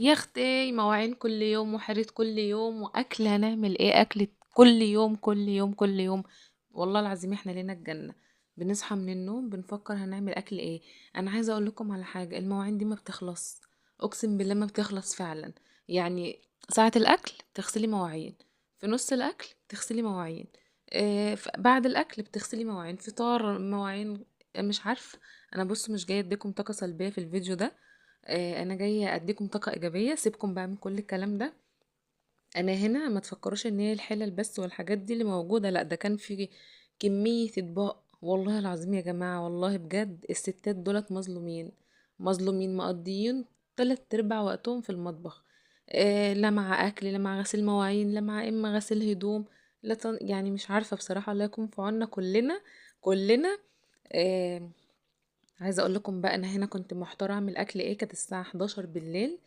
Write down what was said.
يا اختي مواعين كل يوم وحريت كل يوم واكل، هنعمل ايه؟ اكل كل يوم كل يوم كل يوم. والله العظيم احنا لينا الجنة، بنصحى من النوم بنفكر هنعمل اكل ايه. انا عايزة اقول لكم على حاجة، المواعين دي ما بتخلص، اقسم بالله ما بتخلص فعلا. يعني ساعة الاكل بتغسلي مواعين، في نص الاكل بتغسلي مواعين، بعد الاكل بتغسلي مواعين، فطار مواعين، مش عارفة. انا بصوا مش جاية اديكم طاقة سلبية في الفيديو ده، انا جاية اديكم طاقة ايجابية. سيبكم بقى من كل الكلام ده. انا هنا ما تفكروش ان هي الحلل بس والحاجات دي اللي موجودة، لا ده كان في كمية اطباق. والله العظيم يا جماعة، والله بجد الستات دولت مظلومين، مظلومين، مقضيين 3/4 وقتهم في المطبخ، لا مع اكل، لا مع غسيل مواعين، لا مع اما غسيل هدوم، لا يعني مش عارفة بصراحة. الله يكون في عوننا كلنا كلنا. عايزة اقول لكم بقى انا هنا كنت محتارة اعمل اكل ايه. كانت الساعة 11 بالليل.